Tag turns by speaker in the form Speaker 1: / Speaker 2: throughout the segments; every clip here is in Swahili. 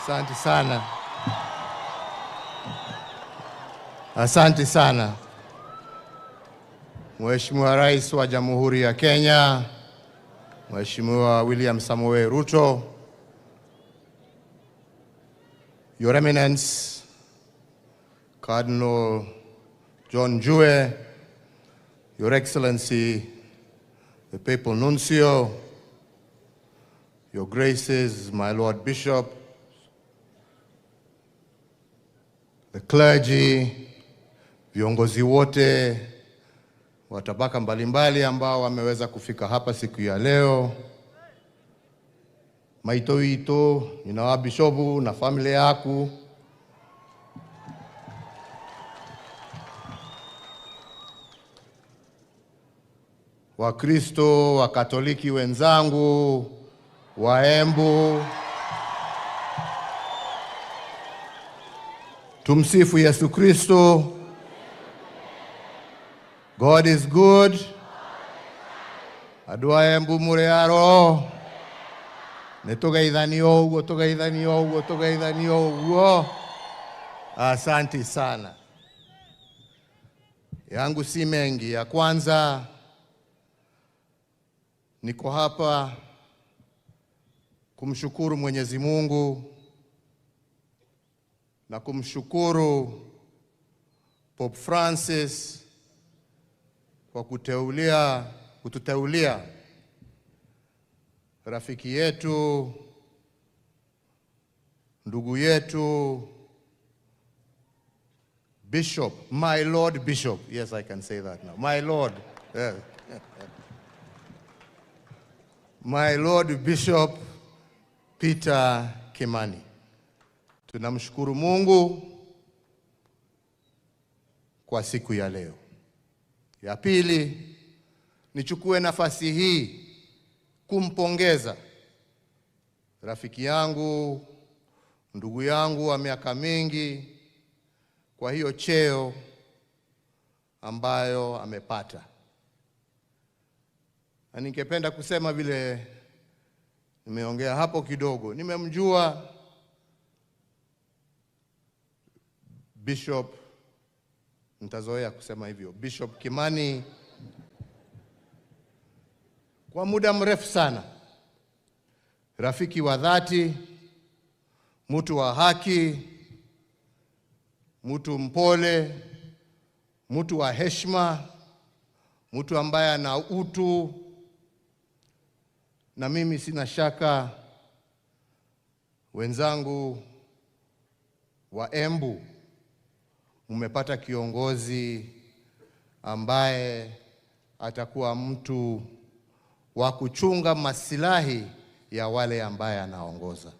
Speaker 1: Asante sana. Asante sana. Mheshimiwa Rais wa Jamhuri ya Kenya, Mheshimiwa William Samoei Ruto, Your Eminence Cardinal John Njue, Your Excellency the Papal Nuncio, Your Graces, my Lord Bishop, the clergy, viongozi wote wa tabaka mbalimbali ambao wameweza kufika hapa siku ya leo, maito ito nina wa bishopu na familia yaku, Wakristo Wakatoliki wenzangu wa Embu, tumsifu Yesu Kristo. God is good. Andũ a Embu mũrĩ aro nĩ tũgeithanio ũguo, tũgeithanio ũguo, tũgeithanio ũguo. Asante sana. Yangu si mengi. Ya kwanza, niko hapa kumshukuru Mwenyezi Mungu na kumshukuru Pope Francis kwa kututeulia rafiki yetu, ndugu yetu, Bishop, my Lord Bishop. Yes, I can say that now. My Lord. Yeah. My Lord Bishop Peter Kimani. Tunamshukuru Mungu kwa siku ya leo. Ya pili, nichukue nafasi hii kumpongeza rafiki yangu, ndugu yangu wa miaka mingi kwa hiyo cheo ambayo amepata. Na ningependa kusema vile nimeongea hapo kidogo, nimemjua Bishop, nitazoea kusema hivyo, Bishop Kimani kwa muda mrefu sana. Rafiki wa dhati, mtu wa haki, mtu mpole, mtu wa heshima, mtu ambaye ana utu. Na mimi sina shaka wenzangu wa Embu mmepata kiongozi ambaye atakuwa mtu wa kuchunga masilahi ya wale ambaye anaongoza.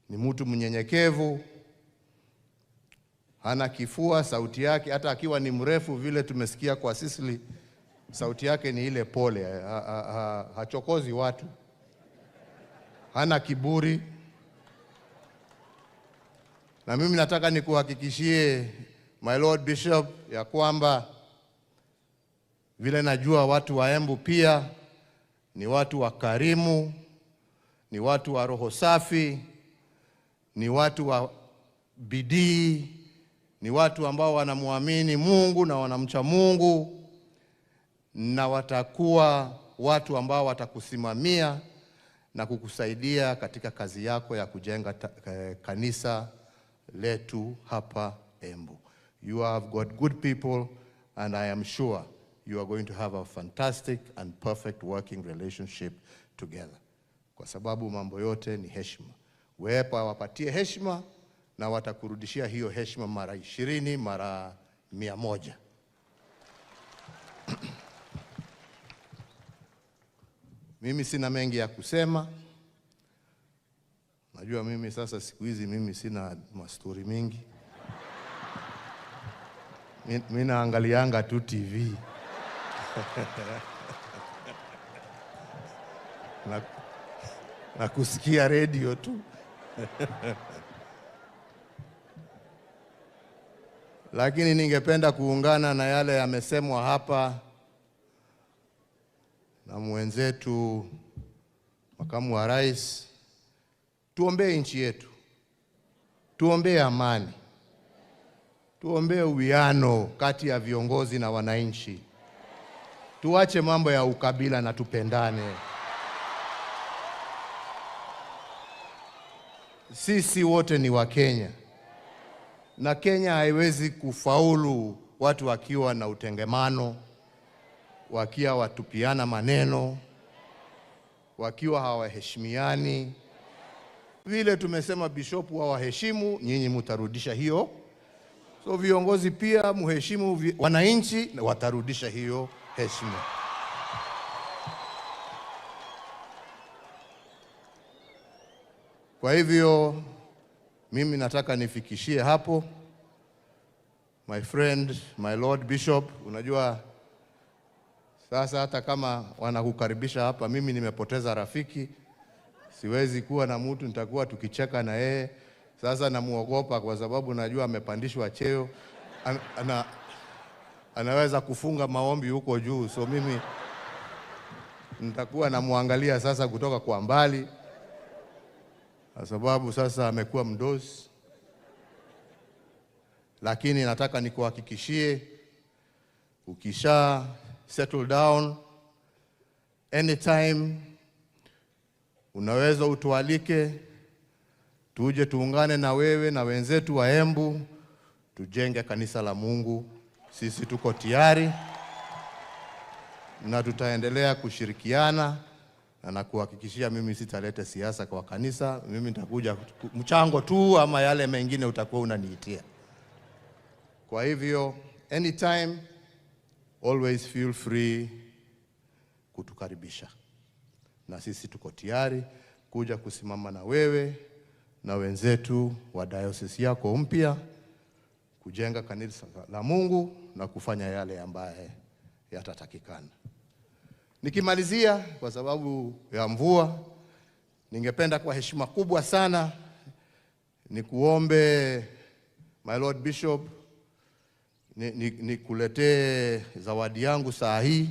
Speaker 1: Ni mtu mnyenyekevu, hana kifua, sauti yake hata akiwa ni mrefu vile tumesikia kwa Sicily, sauti yake ni ile pole, hachokozi watu, hana kiburi. Na mimi nataka nikuhakikishie my Lord Bishop ya kwamba vile najua watu wa Embu pia ni watu wakarimu, ni watu wa roho safi, ni watu wa bidii, ni watu ambao wanamuamini Mungu na wanamcha Mungu, na watakuwa watu ambao watakusimamia na kukusaidia katika kazi yako ya kujenga kanisa letu hapa Embu. You have got good people and I am sure you are going to have a fantastic and perfect working relationship together. Kwa sababu mambo yote ni heshima. Wepa wapatie heshima na watakurudishia hiyo heshima mara 20, mara 100. Mimi sina mengi ya kusema. Najua mimi sasa siku hizi mimi sina mastori mingi. Mimi naangalianga tu TV. Na kusikia radio tu. Lakini ningependa kuungana na yale yamesemwa hapa na na mwenzetu makamu wa rais, tuombee nchi yetu, tuombee amani, tuombee uwiano kati ya viongozi na wananchi, tuache mambo ya ukabila na tupendane. Sisi wote ni Wakenya na Kenya haiwezi kufaulu watu wakiwa na utengemano, wakiwa watupiana maneno, wakiwa hawaheshimiani. Vile tumesema bishopu hawaheshimu, nyinyi mutarudisha hiyo. So viongozi pia muheshimu wananchi, watarudisha hiyo heshima. Kwa hivyo mimi nataka nifikishie hapo. My friend, my Lord Bishop, unajua sasa hata kama wanakukaribisha hapa, mimi nimepoteza rafiki, siwezi kuwa na mtu nitakuwa tukicheka na yeye. Sasa namuogopa kwa sababu najua amepandishwa cheo, anaweza kufunga maombi huko juu, so mimi nitakuwa namuangalia sasa kutoka kwa mbali, kwa sababu sasa amekuwa mdosi. Lakini nataka nikuhakikishie, ukisha settle down, anytime unaweza utualike tuje tuungane na wewe na wenzetu wa Embu tujenge kanisa la Mungu. Sisi tuko tayari na tutaendelea kushirikiana, na nakuhakikishia mimi sitalete siasa kwa kanisa. Mimi nitakuja mchango tu, ama yale mengine utakuwa unaniitia. Kwa hivyo anytime, always feel free kutukaribisha, na sisi tuko tayari kuja kusimama na wewe na wenzetu wa diocese yako mpya kujenga kanisa la Mungu na kufanya yale ambaye yatatakikana. Nikimalizia, kwa sababu ya mvua, ningependa kwa heshima kubwa sana nikuombe my Lord Bishop nikuletee zawadi yangu saa hii,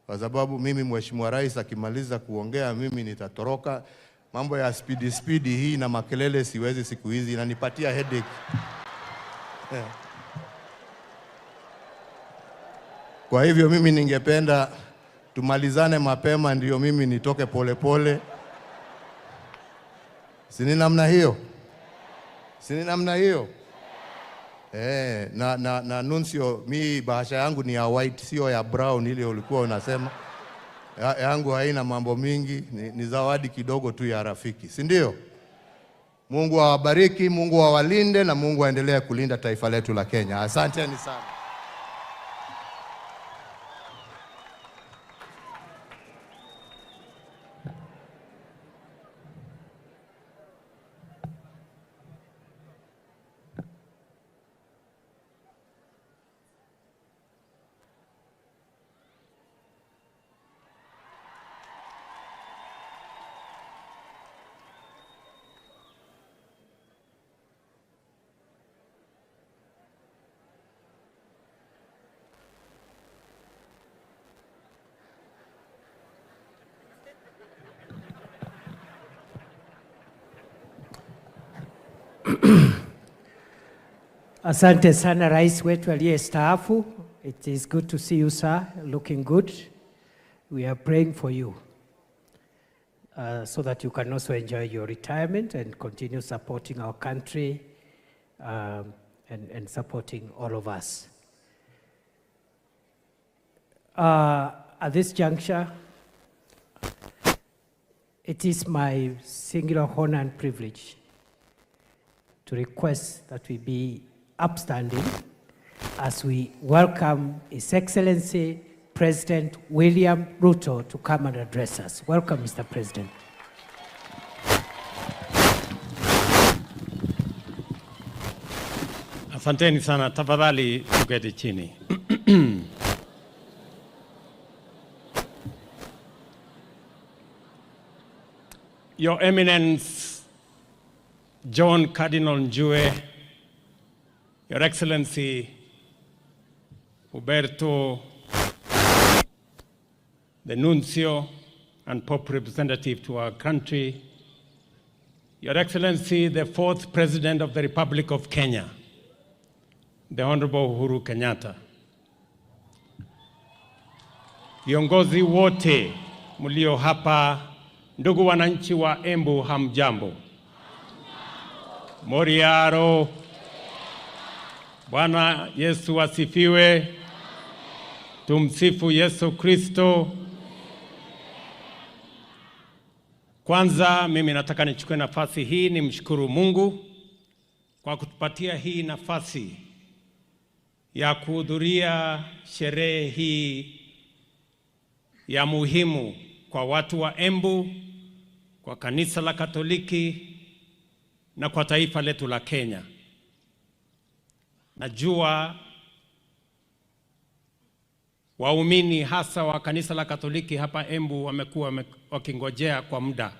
Speaker 1: kwa sababu mimi Mheshimiwa Rais akimaliza kuongea mimi nitatoroka. Mambo ya speedy speedy hii na makelele siwezi siku hizi, inanipatia headache. Kwa hivyo mimi ningependa tumalizane mapema ndio mimi nitoke pole pole. Si ni namna hiyo? Si ni namna hiyo? Na Nuncio, mi bahasha yangu ni ya white, sio ya brown ile ulikuwa unasema. Yangu haina mambo mingi, ni zawadi kidogo tu ya rafiki, si ndio? Mungu awabariki, Mungu awalinde, na Mungu aendelee kulinda taifa letu la Kenya. Asanteni sana.
Speaker 2: Asante sana Rais wetu aliyestaafu. It is good to see you, sir, looking good. We are praying for you so that you can also enjoy your retirement and continue supporting our country and supporting all of us. At this juncture, it is my singular honor and privilege to request that we be upstanding as we welcome His Excellency President William Ruto to come and address us. Welcome, Mr. President.
Speaker 3: Asanteni sana, tafadhali tuketi chini. Your Eminence John Cardinal Njue, Your Excellency Huberto the Nuncio and Pope representative to our country, Your Excellency, the fourth President of the Republic of Kenya, the Honorable Uhuru Kenyatta, viongozi wote mlio hapa, ndugu wananchi wa Embu, hamjambo? Moriaro. Bwana Yesu asifiwe. Tumsifu Yesu Kristo. Kwanza mimi nataka nichukue nafasi hii nimshukuru Mungu kwa kutupatia hii nafasi ya kuhudhuria sherehe hii ya muhimu kwa watu wa Embu, kwa kanisa la Katoliki na kwa taifa letu la Kenya. Najua waumini hasa wa kanisa la Katoliki hapa Embu wamekuwa wakingojea kwa muda.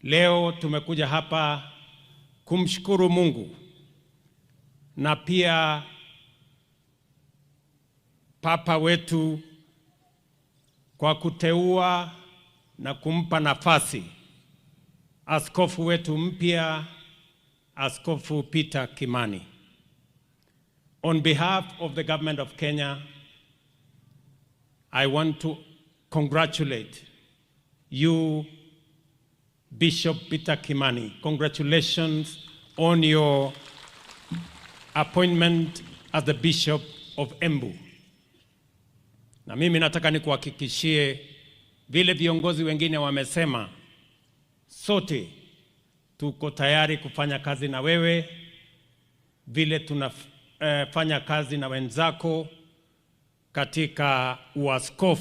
Speaker 3: Leo tumekuja hapa kumshukuru Mungu na pia Papa wetu kwa kuteua na kumpa nafasi askofu wetu mpya, Askofu Peter Kimani. On behalf of the government of Kenya, I want to congratulate you, Bishop Peter Kimani. Congratulations on your appointment as the Bishop of Embu. Na mimi nataka nikuhakikishie vile viongozi wengine wamesema, sote tuko tayari kufanya kazi na wewe vile tunafanya kazi na wenzako katika uaskofu.